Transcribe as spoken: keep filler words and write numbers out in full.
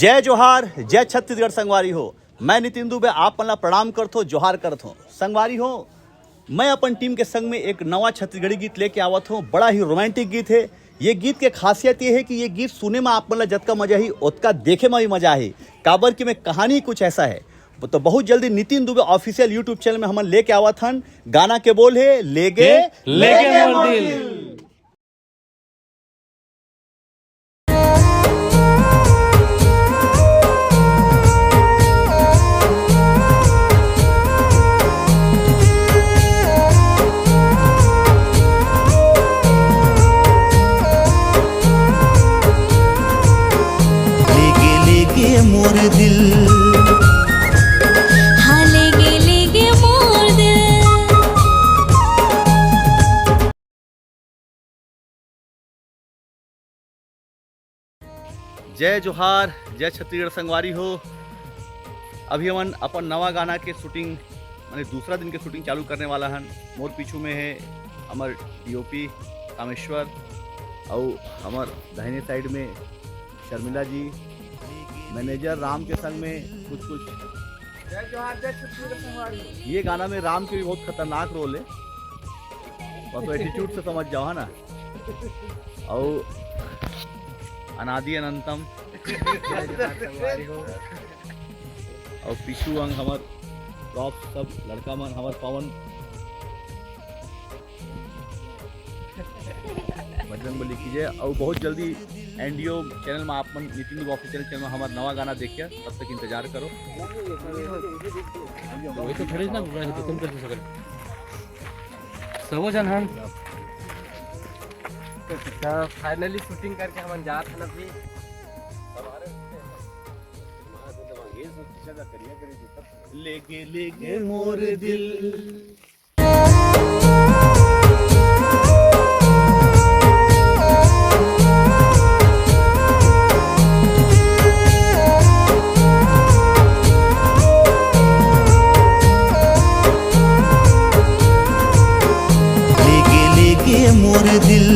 जय जोहार, जय छत्तीसगढ़ संगवारी हो। मैं नितिन दुबे आप मन ला प्रणाम करथों, जोहार करथों। संगवारी हो, मैं अपन टीम के संग में एक नवा छत्तीसगढ़ी गीत लेके आवत हों, बड़ा ही रोमांटिक गीत है। ये गीत के खासियत ये है कि ये गीत सुने में आप मन ला जतका मजा ही, ओतका देखे में भी मजा ही, काबर कि मैं कहानी कुछ ऐसा है। तो बहुत जल्दी Nitin Dubey official YouTube channel में हमन लेके आवत हन। गाना के बोल है लेगे, लेगे मोर दिल। लेगे लेगे मोर दिल। हाँ, लेगे लेगे मोर दिल। जय जोहार, जय छत्तीसगढ़ संगवारी हो। अभी हमन अपन नवा गाना के शूटिंग, माने दूसरा दिन के शूटिंग चालू करने वाला हन। मोर पीछू में है हमर डीओपी कामेश्वर, अउ हमर दाहिने साइड में शर्मिला जी, मैनेजर राम के संग में कुछ कुछ। जय जोहार, जय छत्तीसगढ़ संगवारी। ये गाना में राम के भी बहुत खतरनाक रोल है, बस वो एटीट्यूड से समझ जाओ, है ना। अउ अनादि अनंतम। अउ पीछू अंग हमर प्रॉप सब लड़का मन, हमर पवन। बजरंग बली की जय। अउ बहुत जल्दी एनडीओ चैनल में आप मन नितिन दुबे ऑफिशियल चैनल में हमर नवा गाना देखिए, तब तक इंतजार करो। वही तो खरीद ना, पूरा है तो तुम कैसे सकल। सबो जन हन। तो फाइनली शूटिंग करके हमन जात हन अभी। लेगे लेगे मोर दिल। लेगे लेगे मोर दिल,